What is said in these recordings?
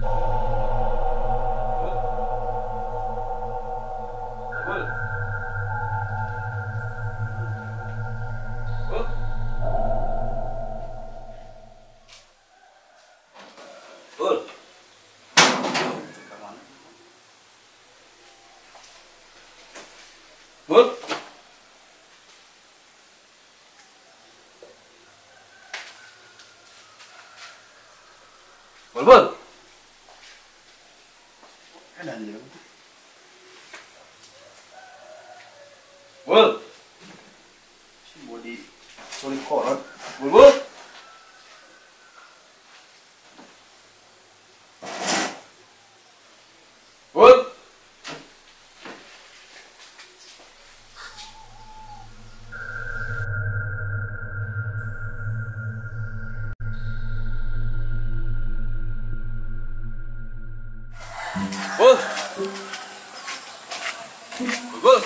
Bul. Bul. Bul. Bul. Bul, bul. Bul. Si body sulit koron. Bul, bul. Bul. Bul. Bul.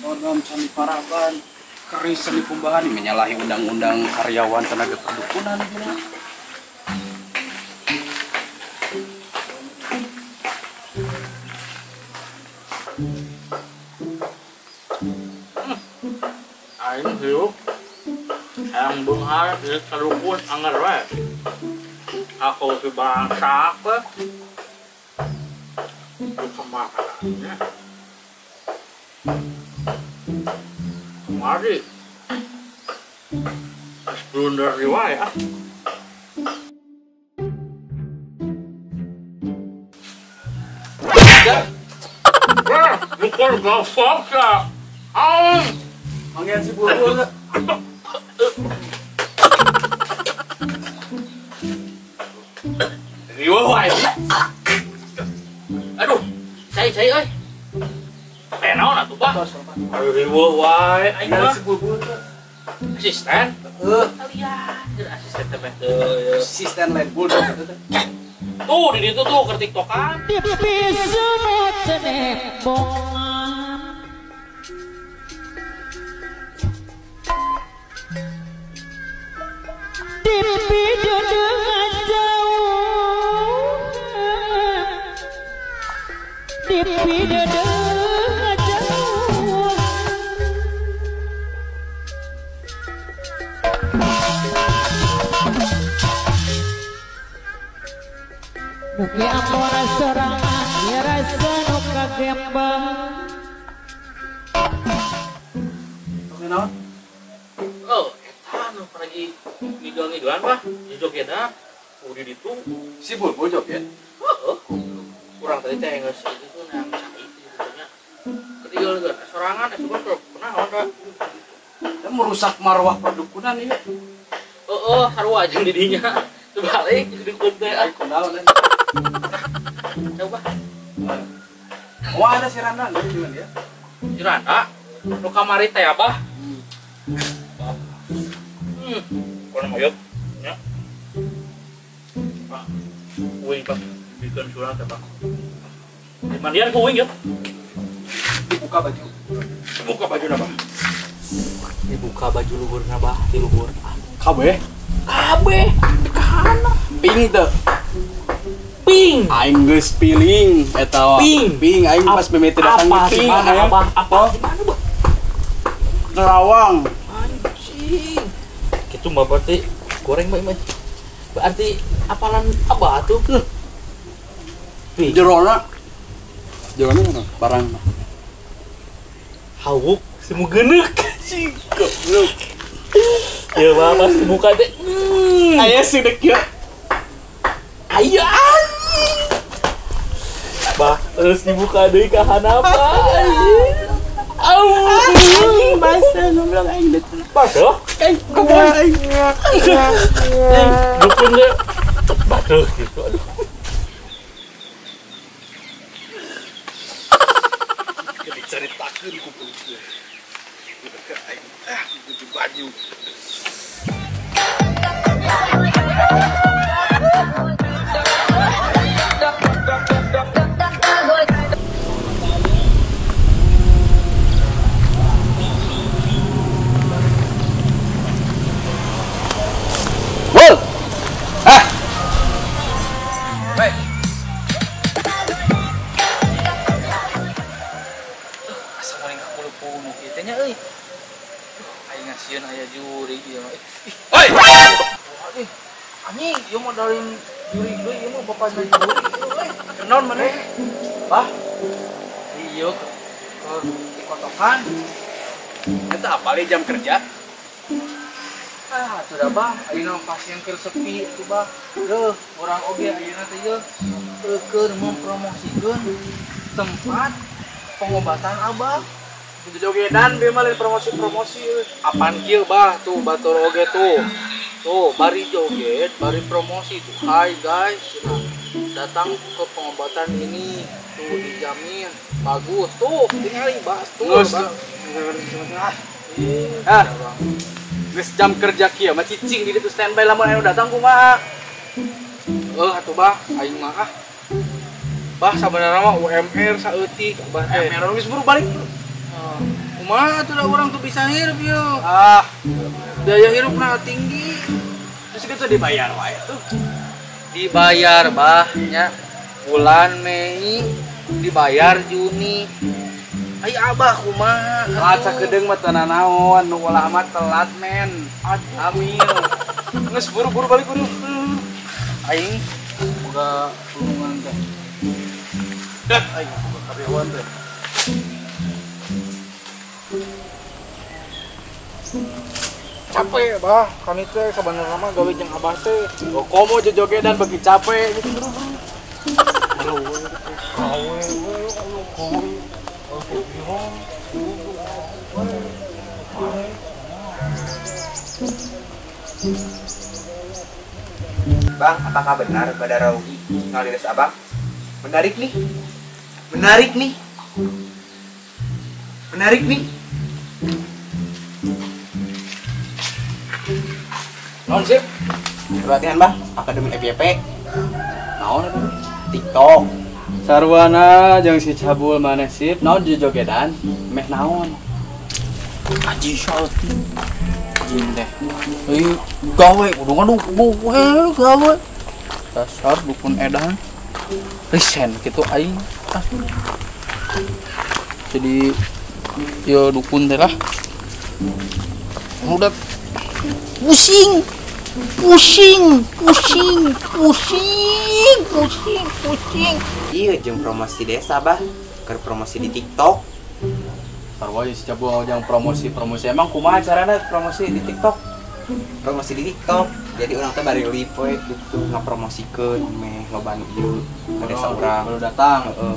Odom candi paraban, keris seni kumbahan menyalahi undang-undang karyawan tenaga perdukunan. Aing hirup yang beunghar di karukun anger we. Aku si bangsak we. Kemarin. Kemari. Blunder riway ah. Wah, bukan gosok ya. Aung. Mangian si Bulbul. Riway. Aduh, cai cai euy. Naon atuh, Pak? Aduh riweuh wae aing mah. Si Bulbul teh. Asisten? Heeh. Kalian asisten teh teu. Asisten lain bulldog itu teh. Tuh di ditu tuh keur TikTokan. Nuki amora sorangan ya rasa nu kagembang. Oke naon? Oh, eta nu lagi ngidol-ngidolan bah, di jogetna di ditu. Si Bulbul joget? Heeh. Kurang tadi teh geus itu nang cai gitu nya. Kedigel-digel sorangan asup kunaon da? Eta merusak marwah perdukunan ieu. Heeh, sarua jeung di dinya. Sebalik dukun teh ah. Kunaon Coba. Wah, ada si Randa enggak di mana ya? Si Randa? Nu kamari teh abah. Kono mayot nya. Pak. Uing Pak, bikin surat teh Pak. Di mandian ku uing ya. Dibuka baju. Dibuka baju na, Pak. Dibuka baju luhurna, Bah, di luhur. Kabeh. Kabeh dikahana. Ping teu. Ping. Aing geus piling eta. Ping. Ping aing pas mimiti datang ping. Apa apa di mana, Bah? Terawang. Anjing. Kitu mah berarti goreng bae mah. Berarti apalan abah tuh? Ping. Jerona. Jerona mana? Barang. Hawuk semu geuneuk. Anjing goblok. Ya bah pas dibuka teh. Aya sidik ya. Aya anjing. Bah, terus dibuka deui ka handap. Anjing basah goblok aing deui. Basah? Aing goblok aing. Dukun deh. Basah gitu. Aduh. Diceritakeun ku Bulbul. Aing ah baju. Aya juri ieu mah. Oi. Anjing, ieu mah dari juri deui ieu mah bapakna juri euy. Kenaon maneh? Bah. Ieu keur dikotokan. Eta apal jam kerja? Ah, atuh da bah, ayeuna pasien keur sepi atuh bah. Leuh, urang oge ayeuna teh ieu keur mempromosikeun tempat pengobatan abah. Jogedan bieu mah lain promosi-promosi. Apaan kieu bah tuh batur oge tuh. Tuh bari joget, bari promosi tuh. Hai guys, nah, datang ke pengobatan ini tuh dijamin bagus tuh tingali batur. Ah. Geus jam kerja kieu mah cicing di ditu standby lamun anu datang kumaha? Atuh bah, aing mah ah. Bah sabenerna mah UMR saeutik abah teh. UMR geus buru balik. Kumaha atuh da urang tuh bisa hirup ieu. Ah, biaya hirupna tinggi. Terus kitu dibayar wae tuh. Dibayar bah nya bulan Mei dibayar Juni. Ai abah kumaha? Telat sakedeung mah teu nanaon, nu ulah mah telat men. Aduh. Amin. Geus buru-buru balik buru. Aing boga tulungan teh. Dak aing boga karyawan teh. Capek bah, kami teh sabenerna mah gawe jeung abah teh. Oh, komo jojogedan beuki capek gitu buru-buru. Bang, apakah benar Badarauhi ngaliris abang? Menarik nih. Menarik nih. Menarik nih. Naon sih? Latihan bah, Akademi FYP. Naon eta? TikTok. Sarwana jeung si Cabul maneh sip, naon jojogedan? Meh naon? Aji salty. Jin teh. Euy, gawe kudu ngadu gawe. Dasar dukun edan. Risen kitu aing. Ah. Jadi ya dukun teh lah. Udah pusing. Pusing, pusing, pusing, pusing, pusing. Iya, jeung promosi desa bah, keur promosi di TikTok. Sarwa si Cabul jeung promosi-promosi. Emang kumaha carana promosi di TikTok? Promosi di TikTok. Jadi urang teh bari live we gitu ngapromosikeun meh loba nu ieu ka desa urang. Baru datang, heeh.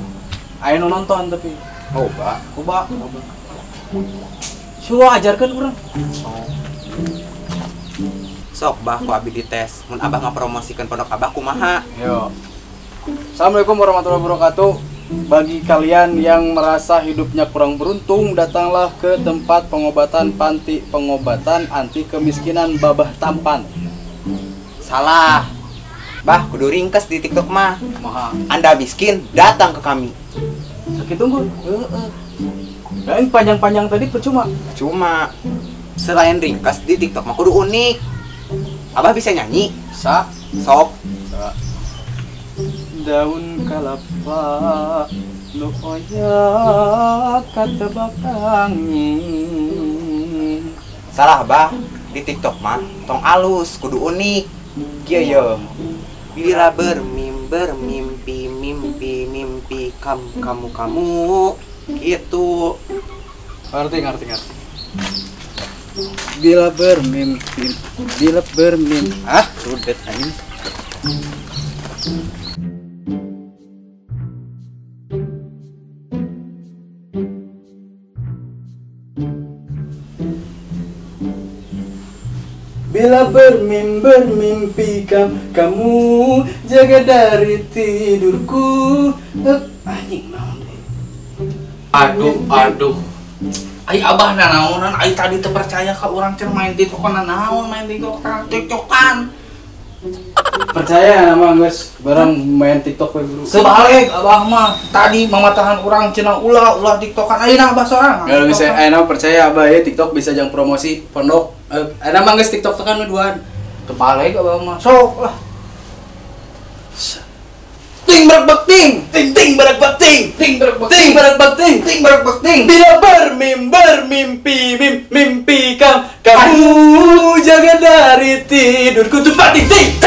Aya nu nonton tapi. Loba, loba. Suwa ajarkeun urang. Oh. Sok bah ku abi dites mun abah ngapromosikeun pondok abah kumaha. Yo. Assalamualaikum warahmatullahi wabarakatuh. Bagi kalian yang merasa hidupnya kurang beruntung, datanglah ke tempat pengobatan panti pengobatan anti kemiskinan Babah Tampan. Salah. Bah, kudu ringkes di TikTok mah. Maha. Anda miskin, datang ke kami. Sakit tunggu. Heeh. Dan panjang-panjang tadi percuma. Cuma selain ringkes di TikTok mah kudu unik. Abah bisa nyanyi? Bisa. Sok. Bisa. Daun kalapa nu oyak katebak angin. Salah bah, di TikTok mah tong alus kudu unik. Kieu ye. Bila bermimpi mimpi mimpi kamu kamu gitu. Ngerti ngerti ngerti. Bila bermimpi, ah, rudet anjing. Bila bermimpi kamu jaga dari tidurku. Anjing naon deui. Aduh, aduh. Ai abah nanaonan, ai tadi teu percaya ka urang cenah main TikTok nanaon, main TikTok, TikTokan. Percaya nama geus barang main TikTok we guru. Sebalik abah mah tadi mamatahan urang cenah ulah ulah TikTokan ayeuna abah sorangan. Kalau geus ayeuna percaya abah ya TikTok bisa jang promosi pondok. Ayeuna mah geus TikTok tekan we duaan. Terbalik abah mah. Sok lah. Ting berak ting, ting ting berak ting, ting berak ting berak ting, ting berak ting. Bila bermimpi mimpi kamu Kamu jaga dari tidurku tuh titik.